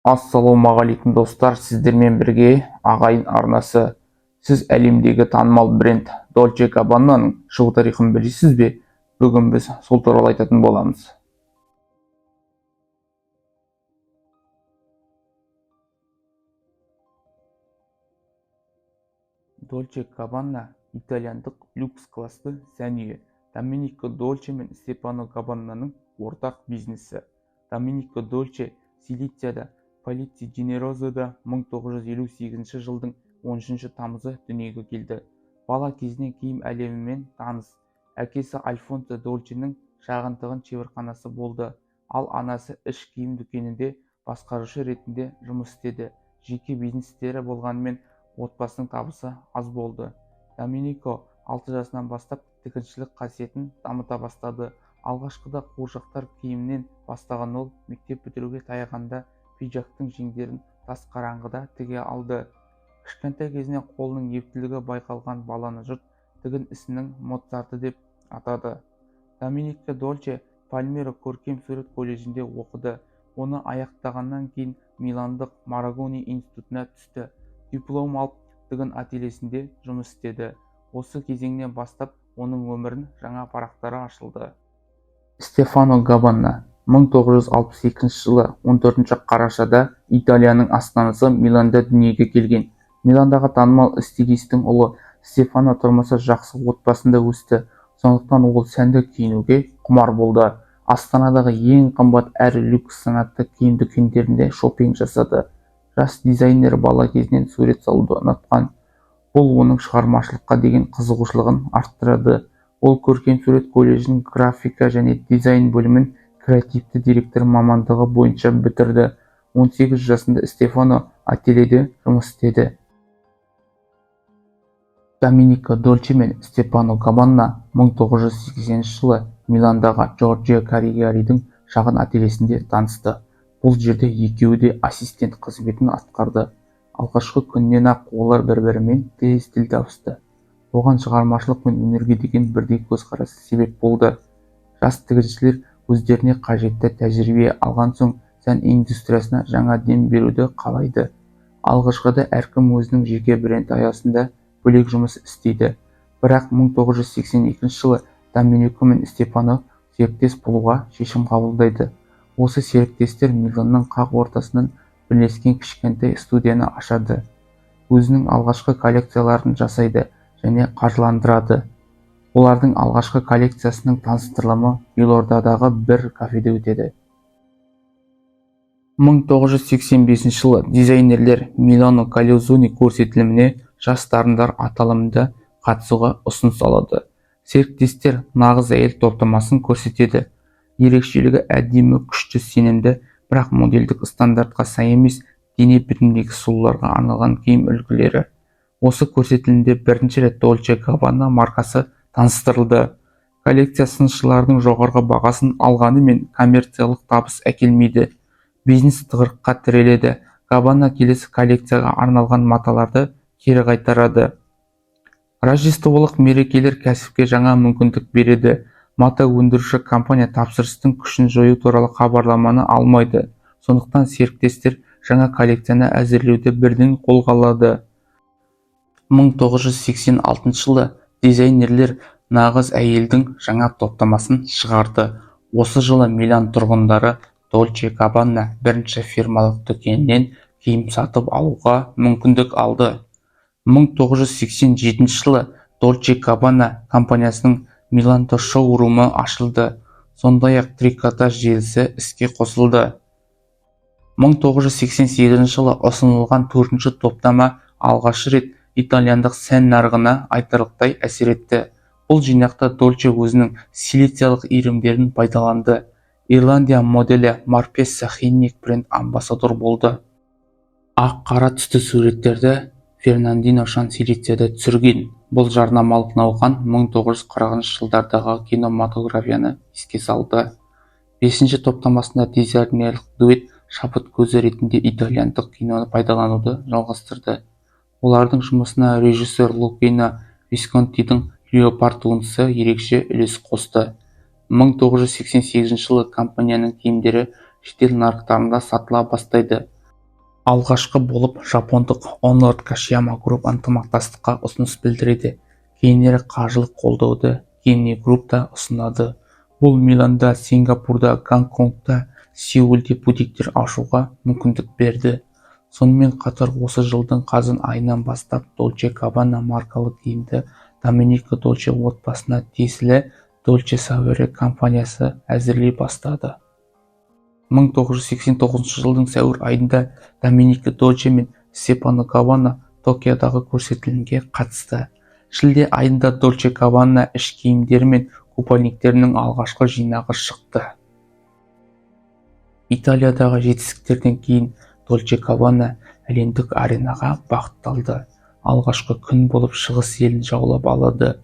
Ассалаумағалейкум, достар! Сіздермен бірге Ағайын арнасы. Сіз әлемдегі танымал бренд Dolce Gabbana'ның шығу тарихын білесіз бе? Бүгін біз сол туралы айтатын боламыз. Dolce Gabbana итальяндық люкс классты сән үйі. Доменико Дольче мен Стефано Габбананың ортақ бизнесі. Доменико Дольче Сицилияда, Полици Дженерозода 1958 жылдың 13 тамызы дүниеге келді. Бала кезінен киім әлемімен таныс. Әкесі Альфонсо Дольченің шағын тігін шеберханасы болды, ал анасы іш киім дүкенінде басқарушы ретінде жұмыс істеді. Жеке бизнестері болғанымен, отбасының табысы аз болды. Доменико 6 жасынан бастап тігіншілік қасиетін дамыта бастады. Алғашқыда қуыршақтар киімінен бастаған ол мектеп бітіруге таяғанда пиджактың жеңдерін тас қараңғыда тіге алды. Кішкентай кезінен қолының ептілігі байқалған баланы жұрт тігін ісінің Моцарты деп атады. Доменико Дольче Пальмиро көркем сурет колледжінде оқыды. Оны аяқтағаннан кейін Миландық Марангони институтына түсті. Диплом алып, тігін ательесінде жұмыс істеді. Осы кезеңнен бастап оның өмірінің жаңа парақтары ашылды. Стефано Габбана 1962 жылы 14 қарашада Италияның астанасы Миланда дүниеге келген. Миландағы танымал стилистің ұлы Стефано тұрмысы жақсы отбасында өсті, сондықтан ол сәнді киінуге құмар болды. Астанадағы ең қымбат әрі люкс санатты киім дүкендерінде шопинг жасады. Жас дизайнер бала кезінен сурет салуды ұнатқан. Бұл оның шығармашылыққа деген қызығушылығын арттырады. Ол көркем сурет колледжінің графика және дизайн бөлімін креативті директор мамандығы бойынша бітірді. 18 жасында Стефано ательеде жұмыс істеді. Доменико Дольче мен Стефано Габбана 1980 жылы Миландағы Джорджио Каллигаридің шағын ательесінде танысты. Бұл жерде екеуі де ассистент қызметін атқарды. Алғашқы күннен-ақ олар бір-бірімен тез тіл табысты. Оған шығармашылық пен өнерге деген бірдей көзқарасы себеп болды. Жас тігіншілер өздеріне қажетті тәжірибе алған соң, сән индустриясына жаңа дем беруді қалайды. Алғашқыда әркім өзінің жеке бренді аясында бөлек жұмыс істейді. Бірақ 1982 жылы Доменико мен Стефано серіктес болуға шешім қабылдайды. Осы серіктестер Миланның қақ ортасынан бірлескен кішкентай студияны ашады. Өзінің алғашқы коллекцияларын жасайды және қаржыландырады. Олардың алғашқы коллекциясының таныстырылымы елордадағы бір кафеде өтеді. 1985 жылы дизайнерлер Милано Коллезони көрсетіліміне «Жас дарындар» аталымында қатысуға ұсыныс алады. Серіктестер «Нағыз әйел» топтамасын көрсетеді. Ерекшелігі әдемі, күшті, сенімді, бірақ модельдік стандартқа сай емес дене бітіміндегі сұлуларға арналған киім үлгілері. Осы көрсетілімде бірінші рет Dolce Gabbana маркасы таныстырылды. Коллекция сыншылардың жоғарғы бағасын алғанымен, коммерциялық табыс әкелмейді. Бизнес тығырыққа тіреледі. Габбана келесі коллекцияға арналған маталарды кері қайтарады. Рождестволық мерекелер кәсіпке жаңа мүмкіндік береді. Мата өндіруші компания тапсырыстың күшін жою туралы хабарламаны алмайды. Сондықтан серіктестер жаңа коллекцияны әзірлеуді бірден қолға алады. 1986 жылы дизайнерлер «Нағыз әйелдің» жаңа топтамасын шығарды. Осы жылы Милан тұрғындары Dolce Gabbana бірінші фирмалық дүкенінен киім сатып алуға мүмкіндік алды. 1987 жылы Dolce Gabbana компаниясының Миланда шоу-румы ашылды, сондай-ақ трикотаж желісі іске қосылды. 1988 жылы ұсынылған төртінші топтама алғаш рет итальяндық сән нарығына айтарлықтай әсер етті. Бұл жинақта Дольче өзінің сицилиялық иірімдерін пайдаланды. Ирландия моделі Марпесса Хенниг бренд-амбассадор болды. Ақ-қара түсті суреттерді Фернандино Шан Сицилияда түсірген. Бұл жарнамалық науқан 1940 жылдардағы кинематографияны еске салды. Бесінші топтамасында дизайнерлік дуэт шабыт көзі ретінде итальяндық киноны пайдалануды жалғастырды. Олардың жұмысына режиссер Лукино Висконтидің «Леопард» туындысы ерекше үлес қосты. 1988 жылы компанияның киімдері шетел нарықтарында сатыла бастайды. Алғашқы болып жапондық Honor Kashiyama Group ынтымақтастыққа ұсыныс білдіреді. Кейінірек қаржылық қолдауды Genny Group та ұсынады. Бұл Миланда, Сингапурда, Гонконгта, Сеулде бутиктер ашуға мүмкіндік берді. Сонымен қатар осы жылдың қазан айынан бастап Dolce Gabbana маркалы киімді Доменико Дольче отбасына тиесілі Dolce Sapore компаниясы әзірлей бастады. 1989 жылдың сәуір айында Доменико Дольче мен Стефано Габбана Токиодағы көрсетілімге қатысты. Шілде айында Dolce Gabbana іш киімдері мен купальниктерінің алғашқы жинағы шықты. Италиядағы жетістіктерден кейін Dolce Gabbana әлемдік аренаға бағытталды. Алғашқы күн болып Шығыс елін жаулап алады.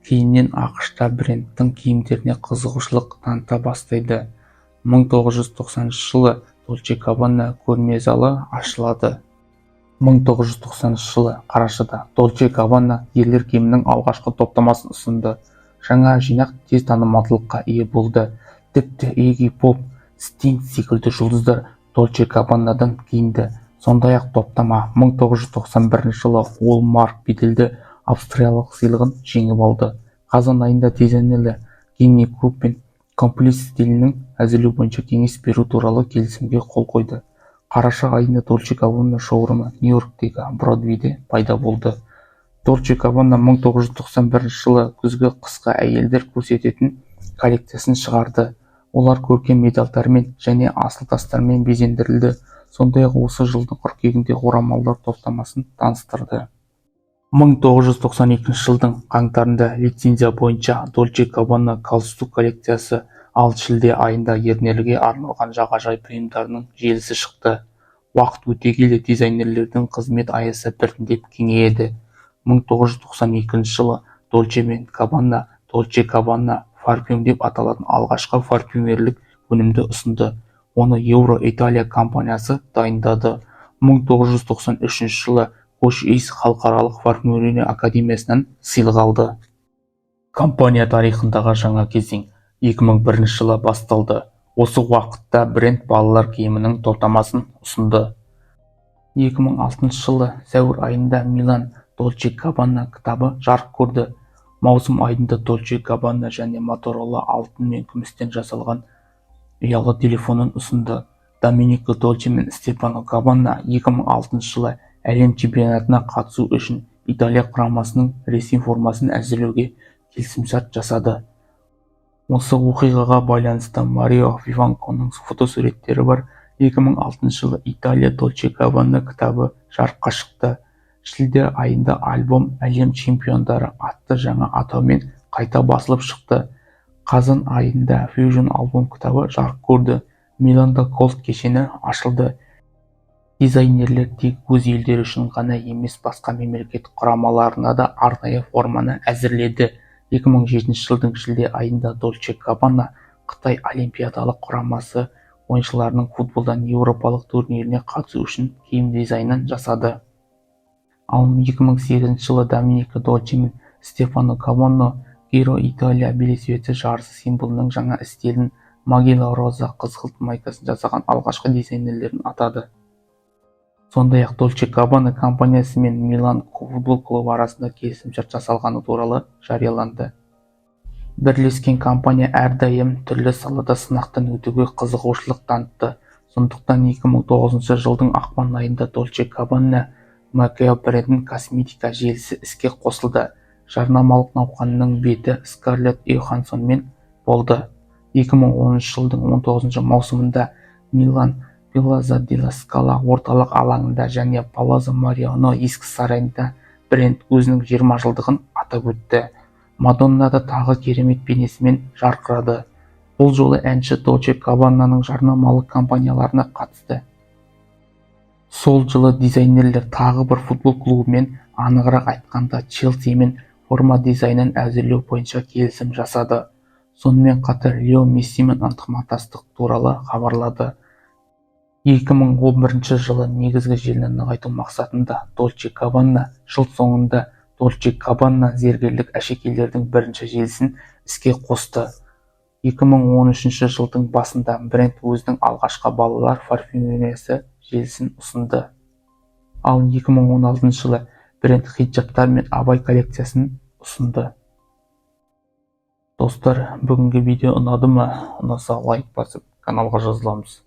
Кейіннен АҚШ-та брендтің киімдеріне қызығушылық таныта бастайды. 1990 жылы Dolce Gabbana көрме залы ашылады. 1990 жылы қарашада Dolce Gabbana ерлер киімінің алғашқы топтамасын ұсынды. Жаңа жинақ тез танымалдылыққа ие болды. Тіпті Игги Поп, Стинг секілді жұлдыздар Dolce Gabbana'дан киінді. Сондай-ақ топтама 1991 жылы Woolmark беделді австриялық сыйлығын жеңіп алды. Қазан айында дизайнерлер Genny Group пен Complice стилінің әзірлеу бойынша кеңес беру туралы келісімге қол қойды. Қараша айында Dolce Gabbana шоурумы Нью-Йорктегі Бродвейде пайда болды. Dolce Gabbana 1991 жылы күзгі-қысқы әйелдер көрсететін коллекциясын шығарды. Олар көркем медальдармен және асыл тастармен безендірілді. Сондай-ақ осы жылдың қыркүйегінде орамалдар топтамасын таныстырды. 1992 жылдың қаңтарында лицензия бойынша Dolce Gabbana галстук коллекциясы, ал шілде айында ерлерге арналған жағажай бұйымдарының желісі шықты. Уақыт өте келе дизайнерлердің қызмет аясы біртіндеп кеңейеді. 1992 жылы Dolce мен Gabbana Dolce Gabbana Parfum деп аталатын алғашқы парфюмерлік өнімді ұсынды. Оны Euro Italia компаниясы дайындады. 1993 жылы хош иіс халықаралық парфюмерия академиясынан сыйлық алды. Компания тарихындағы жаңа кезең 2001 жылы басталды. Осы уақытта бренд балалар киімінің топтамасын ұсынды. 2006 жылы сәуір айында Милан Dolce Gabbana кітабы жарық көрді. Маусым айында Dolce Gabbana және Motorola алтын мен күмістен жасалған ұялы телефонын ұсынды. Доменико Дольче мен Стефано Габбана 2006 жылы әлем чемпионатына қатысу үшін Италия құрамасының ресми формасын әзірлеуге келісімшарт жасады. Осы оқиғаға байланысты Марио Биванконың фотосуреттері бар 2006 жылы Италия Dolce Gabbana кітабы жарыққа шықты. Шілде айында альбом «Әлем чемпиондары» атты жаңа атаумен қайта басылып шықты. Қазан айында Fusion альбом кітабы жарық көрді. Миланда Gold кешені ашылды. Дизайнерлер тек өз елдері үшін ғана емес, басқа мемлекет құрамаларына да арнайы форманы әзірледі. 2007 жылдың шілде айында Dolce Gabbana Қытай олимпиадалық құрамасы ойыншыларының футболдан еуропалық турниріне қатысу үшін киім дизайнын жасады. Ал 2008 жылы Доменико Дольче мен Стефано Габбана Giro Italia велосипед жарысы символының жаңа стилін, Maglia Rosa қызғылт майкасын жасаған алғашқы дизайнерлерін атады. Сондай-ақ Dolce Gabbana компаниясы мен Милан футбол клубы арасында келісімшарт жасалғаны туралы жарияланды. Бірлескен компания әрдайым түрлі салада сынақтан өтуге қызығушылық танытты. Сондықтан 2009 жылдың ақпан айында Dolce Gabbana Makeup брендінің косметика желісі іске қосылды. Жарнамалық науқанның беті Скарлетт Йоханссонмен болды. 2010 жылдың 19 маусымында Милан Пьяцца делла Скала орталық алаңында және Палаззо Мариано ескі сарайында бренд өзінің 20 жылдығын атап өтті. Мадонна да тағы керемет бейнесімен жарқырады. Бұл жолы әнші Dolce Gabbana'ның жарнамалық кампанияларына қатысты. Сол жылы дизайнерлер тағы бір футбол клубымен, анығырақ айтқанда Челсимен форма дизайнын әзірлеу бойынша келісім жасады. Сонымен қатар Лео Мессимен ынтымақтастық туралы хабарлады. 2011 жылы негізгі желіні нығайту мақсатында Dolce Gabbana жыл соңында Dolce Gabbana зергерлік әшекейлердің бірінші желісін іске қосты. 2013 жылдың басында бренд өзінің алғашқы балалар парфюмериясы желісін ұсынды. Ал 2016 жылы бренд хиджабтар мен абай коллекциясын ұсынды. Достар, бүгінгі видео ұнады ма? Ұнаса, лайк басып, каналға жазыламыз.